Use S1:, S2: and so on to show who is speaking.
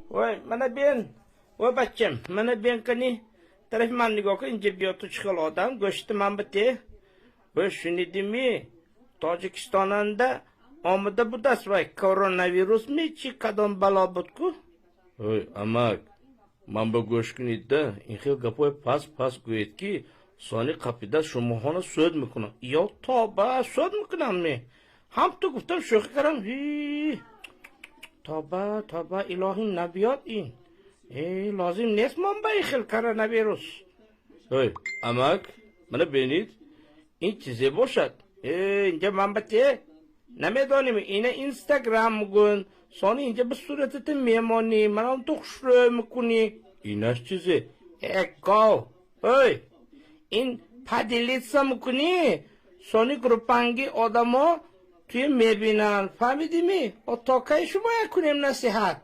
S1: Вой, мана бен, вой, бачам, мана бен, кани тарафи ман нигоҳ кун. Инҷа биё, ту чӣ хел одам, гӯшти ман бите. Вой, шунидими, Тоҷикистонанда омада будаст, вай коронавирусми, чи кадом бало буд-ку? Ой, амак, ман ба гӯш кунед-да, ин хел гапҳои паст паст гӯед, ки сони қапида шумоҳоно суд мекунам. Ё тоба, суд мекунам ме? Ҳам ту гуфтам, шӯхӣ кардам. Ҳи, тоба, тоба, илоҳӣ набиёд ин. Э, лозим нест мон ба ин хел коронавирус. Ой, амак, мана бинед, ин чизе бошад. Э, инҷа ман ба те намедонем, ина Инстаграм мегӯн, сони инҷа ба суратата мемонӣ, манам ту хушрӯ мекунӣ. Инаш чизе? Э, гов, ой, ин поделиться мекунӣ, сони группанги одамо туя мебинанд, фаҳмидими? То кай шумо як кунем насиҳат?